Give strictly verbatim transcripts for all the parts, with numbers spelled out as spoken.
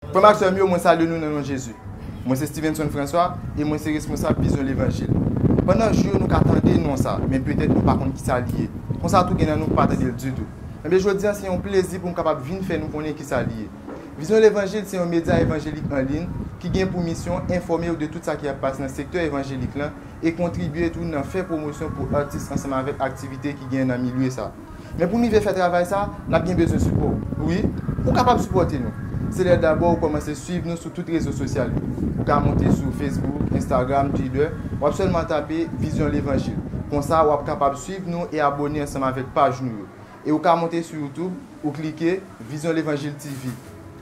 Frè m ak sè m yo, mwen salye nou nan non Jezi. Mwen se Stevenson François e mwen se responsab Vizyon Levanjil. Pandan jou yo, nou ka tande non sa, men petèt nou pa konn kisa li ye. Konsa tou, gen nan nou k pa tande l ditou. Enben, jodi a, se yon plezi pou m kapab vin fè nou konnen kisa li ye. Vizyon Levanjil se yon medya evanjelik an liy ki gen pou misyon enfòme w de tout sa ki ap pase nan sektè evanjelik lan e kontribye tou nan fè pwomosyon pou atis ansanm avèk aktivite ki gen nan milye sa. Men pou n rive fè travay sa, n ap gen bezwen sipò w. Wi, ou kapab sipòte nou. Se lè dabò ou kòmanse swiv nou sou tout rezo sosyal yo. Ou ka monte sou Facebook, Instagram, Twitter, w ap sèlman tape Vizyon Levanjil. Konsa, w ap kapab swiv nou e abòne ansanm avèk paj nou yo. E ou ka monte sou YouTube, ou klike Vizyon Levanjil T V.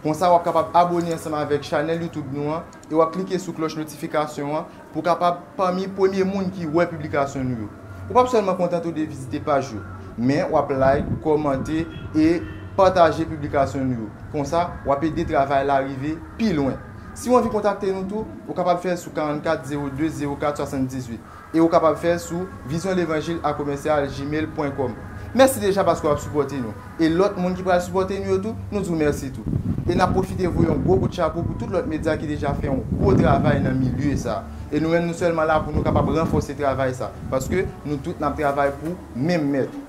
Konsa, w ap kapab abòne ansanm avèk chanèl YouTube nou an e w ap klike sou klòch notifikasyon an pou w kapab pami premye moun ki wè piblikasyon nou yo. Ou p ap sèlman kontante w de vizite paj yo, men w ap like, kòmante e pataje piblikasyon nou yo. Konsa, w ap ede travay la rive pi lwen. Si w anvi kontakte nou tou, ou kapab fè l sou karannkat zewo de zewo kat swasanndizuit e ou kapab fè l sou vizyon levanjil a komèsyal gmail pwen kòm. Mèsi deja paske w ap sipòte nou. E lòt moun ki pral sipòte nou yo tou, nou di w mèsi tou. E n ap pwofite voye yon gwo kout chapo pou tout lòt medya ki deja fè yon gwo travay nan milye sa a. E nou menm, nou sèlman la pou nou kapab ranfòse travay sa, paske nou tout n ap travay pou menm mèt.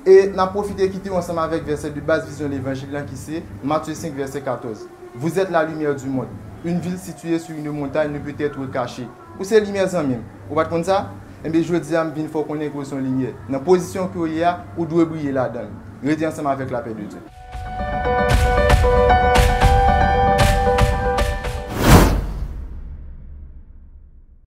E n ap pwofite kite w ansanm avèk vèsè de baz Vizyon Levanjil lan ki se Matye senk vèsè katòz. Vous êtes la lumière du monde. Une ville située sur une montagne ne peut être cachée. Ou se limyè, zanmi m. Ou pa t konn sa? Enben, jodi a, m vin fè w konnen ke w se yon limyè. Nan pozisyon ke w ye a, ou dwe briye ladan l. Rete ansanm avèk lapè de Dye.